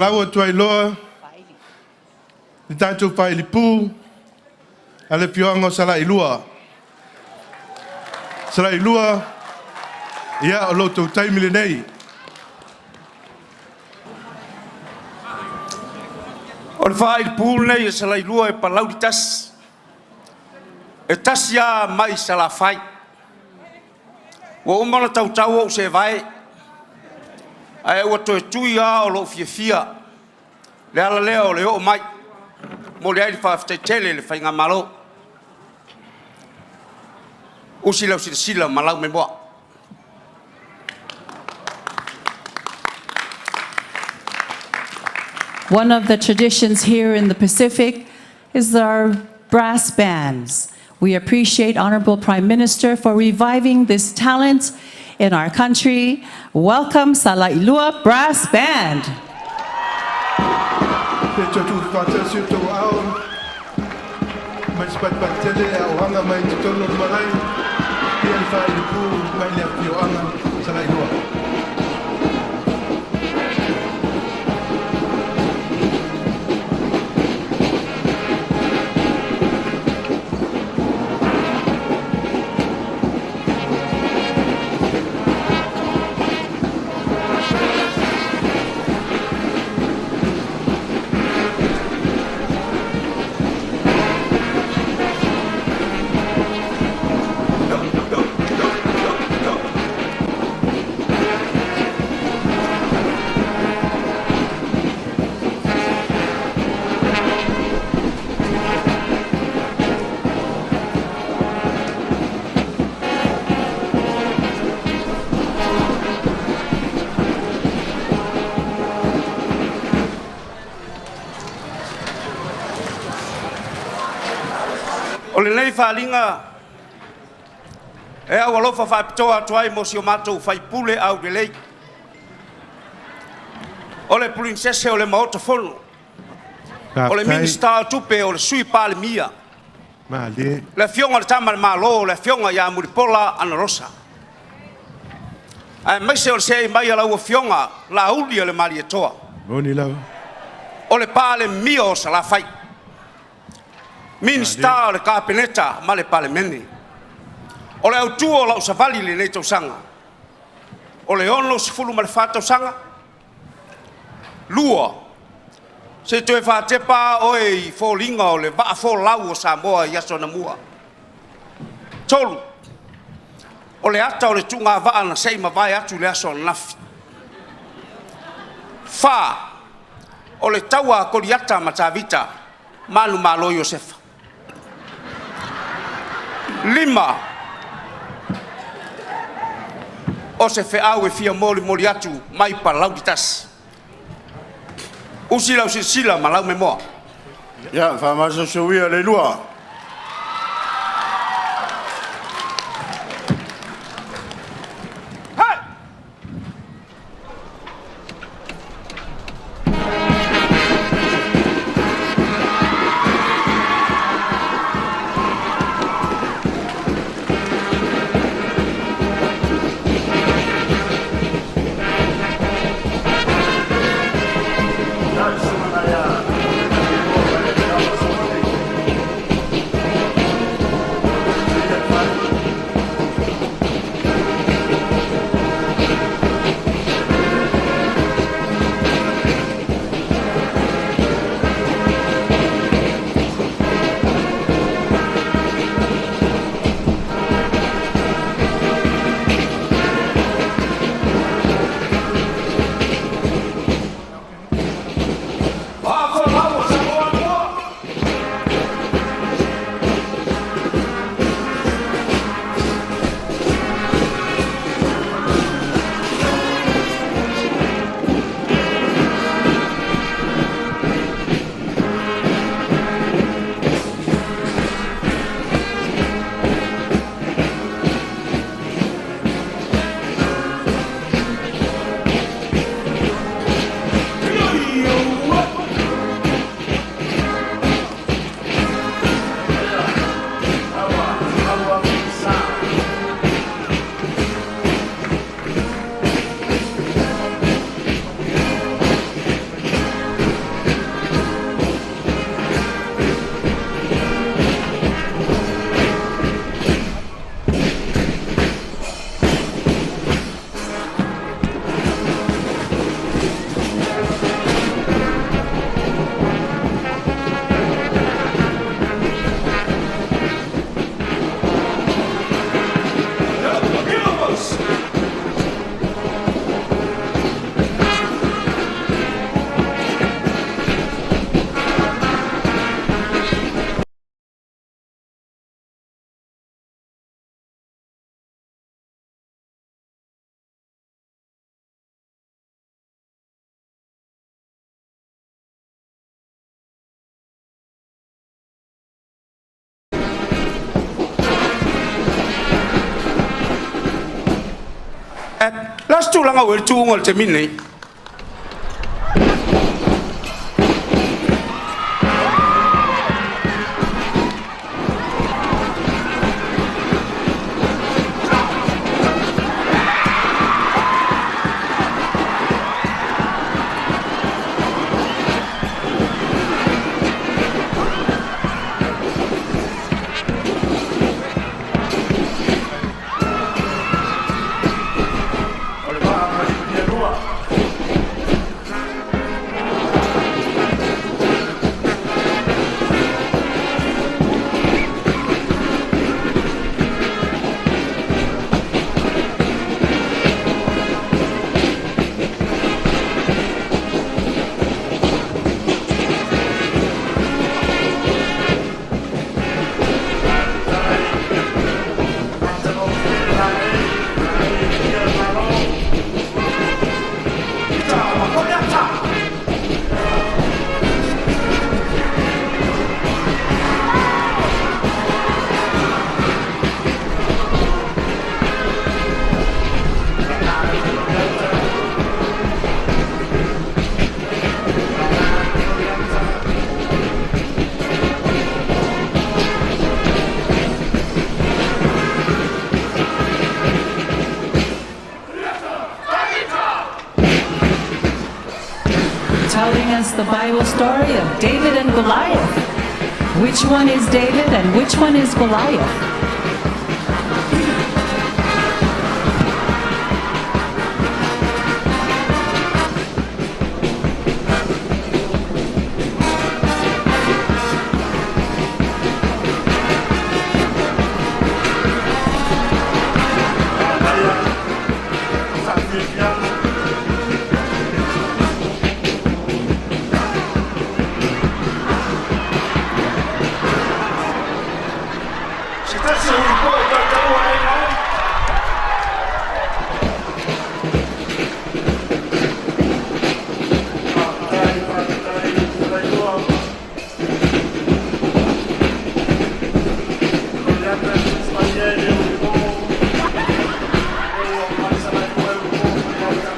Lau atu ai loa le tatou failipu a le afioaga o Salailua. Salailua, ia o lo outou taimi lenei. O le faailipu lenei a Salailua e Palauli 1, e tasi lava mai Salafai. Ua uma ona tautau ou seevae, ae ua toe tui lava o lou fiafia. O le ala lea o le oo mai. E momoli ai le faafetai tele i le Faigamalo. Usi lau silasila ma lau memoa. One of the traditions here in the Pacific is our brass bands. We appreciate Honorable Prime Minister for reviving this talent in our country. Welcome Salailua Brass Band. Pe tuufaatasi o outou aao mai se patupatu tele e aoaga mai totonu o le malae ia le faailipu mai le afioaga Salailua. O lenei faaaliga e aualofa faapitoa atu ai mo si o matou faipule aulelei, o le Penisese o le Maota Fono, o le Minisita o Tupe, o le Sui Palemia, Malie. Le Afioga i le Tama a le Malo, o le Afioga ia Mulipola Anarosa, aemaise o le seei mai a lau Afioga Laaulialemalietoa, Moni lava. O le Palemia o Salafai, Minisita o le Kapeneta ma le Palemene. O le autu o lau savali i lenei tausaga, o le 64 tausaga, 2, se i toe faatepa lava oe i foliga o le vaa folau o Samoa i aso anamua. 3, o le ata o le tuugavaa na se i mavae atu i le aso ananafi. 4, o le taua a Koliata ma Tavita, manumalo Iosefa. 5, o se feau e fia molimoli atu mai Palauli 1. Usi lau silasila ma lau memoa. Ia, faamasoosou ia Leilua. Hey! Le a se tulaga ua i ai le tuuga i le taimi lenei? O le vaa mai Kulialua. Telling us the Bible story of David and Goliath. Which one is David and which one is Goliath? Faafiafiaga. Se tasi o ulipo e tautaua ai mai. Faafetai, faafetai, Salailoa. Goliata e le ulipo. E ua mai Salailoa e ulipo Goliata.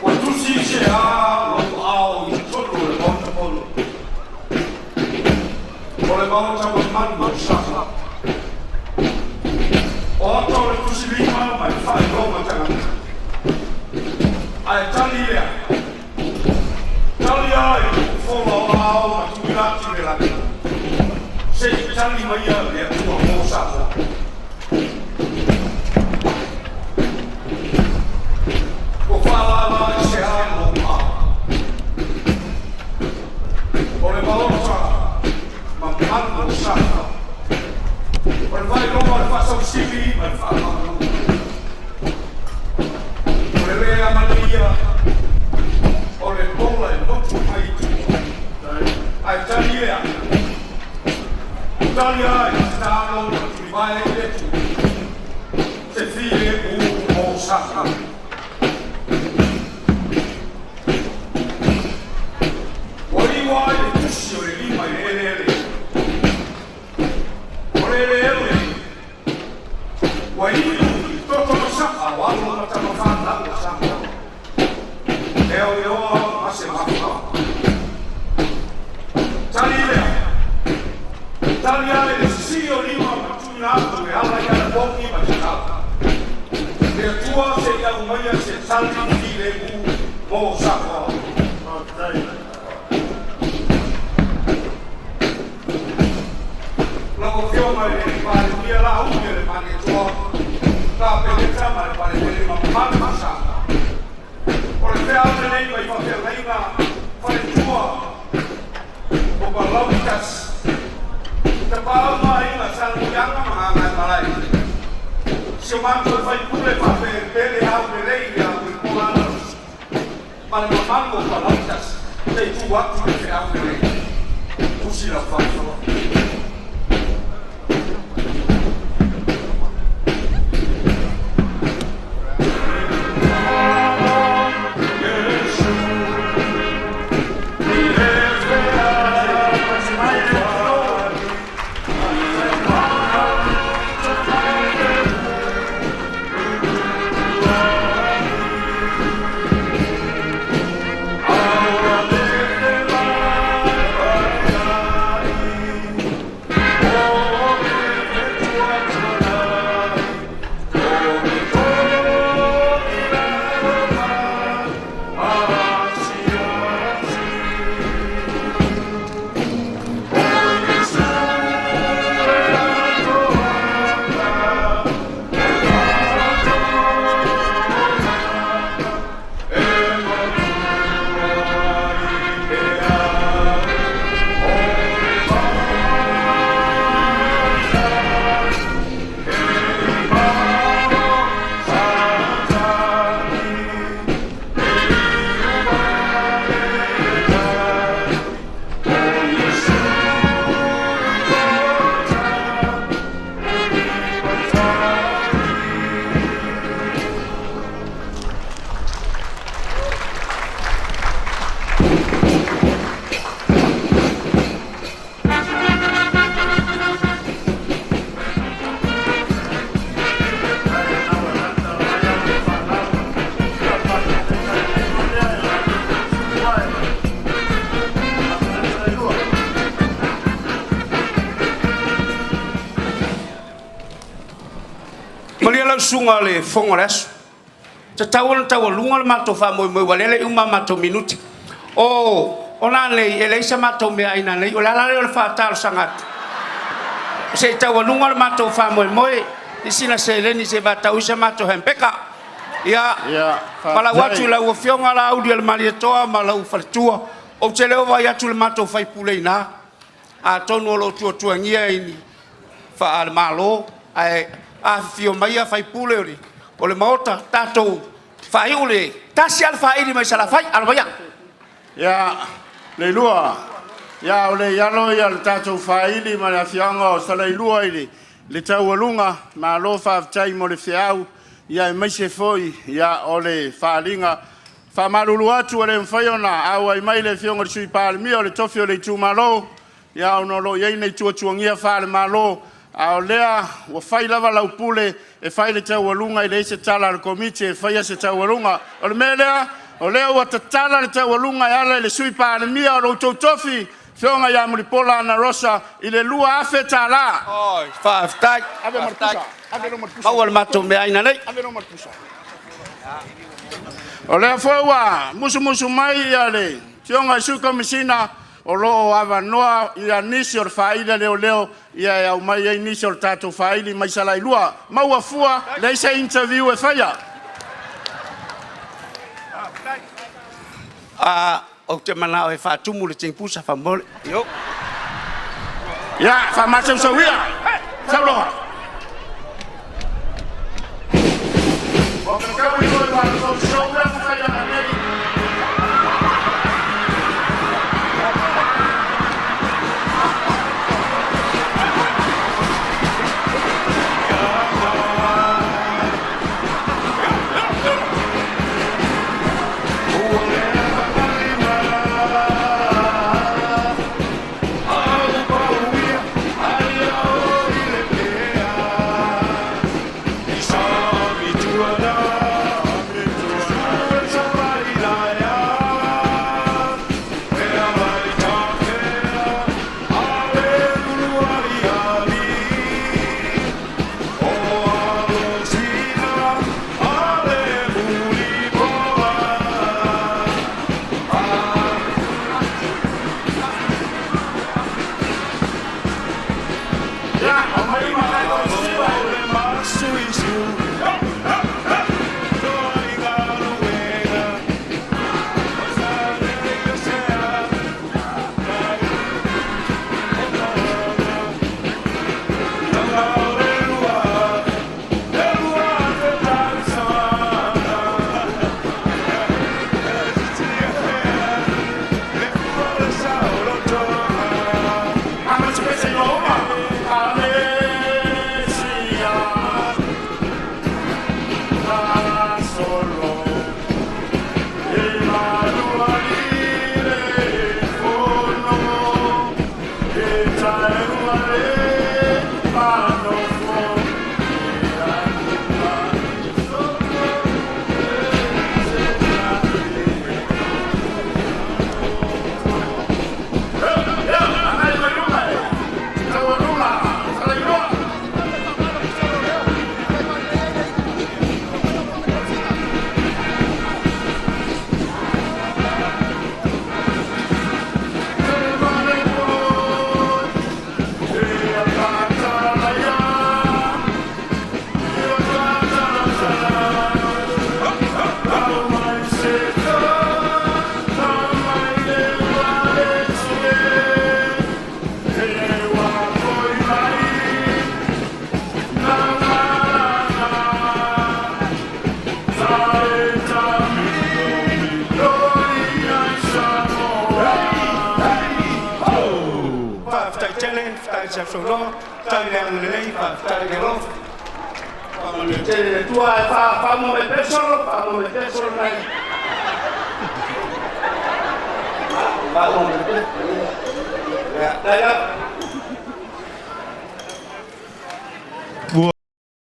Ua tusi i se a lou ao i totonu o le Maota Fono, o le Maota mamalu o Samoa. O ata o le tusi lima ma le faailoga tagata. Ae tali lea, tali a i le fofoga o ao ma tuuina atu i le lagi, se i tali maia le Atua mo Samoa. Ua faalala i se a lou ao. O le Maota mamalu o Samoa. O le faailoga o le faasausili ma le faamaualaloga. O le le amanaia o le ola e motu mai i tua. Ae tali lea, tali a i le tatalo ma tulivae i le Atua, se filemu mo Samoa. Ua iu ai le tusi o le lima i le eleele. O le eleele ua iu i toto ma sa'a o alo ma tama fanau a Samoa. E oioa ma se mafuaaga. Tali lea, tali a i le sisii o lima ma tuuina atu e ala i anapogi ma tatalo. Le Atua se i aumaia se tali filemu mo Samoa. Faafetai. Lau Afioga i le Palemia Laauli a le Malietoa, Kapeneta ma le Palemene mamalu o Samoa. O le feau lenei mai faafeagaiga faletua o Palauli Tasi, Tapaau ma Aiga Sa Nuiaga ma Gagaemalae. Si o matou faipule faapelepele aulelei ia Uipola Lalosi ma le mamalu o Palauli Tasi, se i tu atu le feau lenei. Tusi lau faasoa. susuga o le fofoga o le aso. E tatau ona taualuga le matou faamoemoe aua o lea e le i uma a matou minute. O nanei, e leai sa matou meaai nanei, o le ala lea o le faatalosaga atu, se i taualuga le matou faamoemoe i sina seleni se i faatau ai sa matou hambeka. Ia, valaau atu i lau Afioga Laaulialemalietoa ma lou faletua, ou te le o vaai atu i le matou sui usufono i ina, atonu o lo o tuatuagia i ni faale-Malo, ae afifio maia sui usufono o le Maota, tatou faaiu le... Tasi lava le faili mai Salafai. Alo maia. Ia, Leilua, ia, o le i alo ia le tatou faili ma le afioaga o Salailua i le taualuga, malo faafetai mo le feau, ia aemaise foi ia, o le faaaliga. Faamalulu atu ua le mafai ona auai mai le Afioga i le Sui Palemia o le tofi o le itumalo, ia ona o lo o i ai nai tuatuagia faale-Malo, a o lea ua fai lava lau pule e fai le taualuga, e leai se tala a le Komiti e faia se taualuga. O le mea lea, o lea ua tatala le taualuga e ala i le Sui Palemia o lo outou tofi, Afioga ia Mulipola Anarosa i le $2,000. Oi, faafetai, faafetai. Maua le matou meaai nanei. O lea foi ua musumusu mai le Afioga i le Sui Komesina o lo o avanoa nisi o le faili a leoleo e aumai ai nisi o le tatou faili mai Salailua. Maua fua, leai se interview e faia. Ou te manao e faatumu le teipusa faamolemole. Io. Ia, faamasausau ia. Sauloa. Faafetai tele, faafetai sausaunoa, faafetai le agalelei, faafetai le alofa. Faamanuia tele le Atua ae faamo mai pea solo, faamo mai pea solo nai. Faamo mai pea. Ia, dai lava.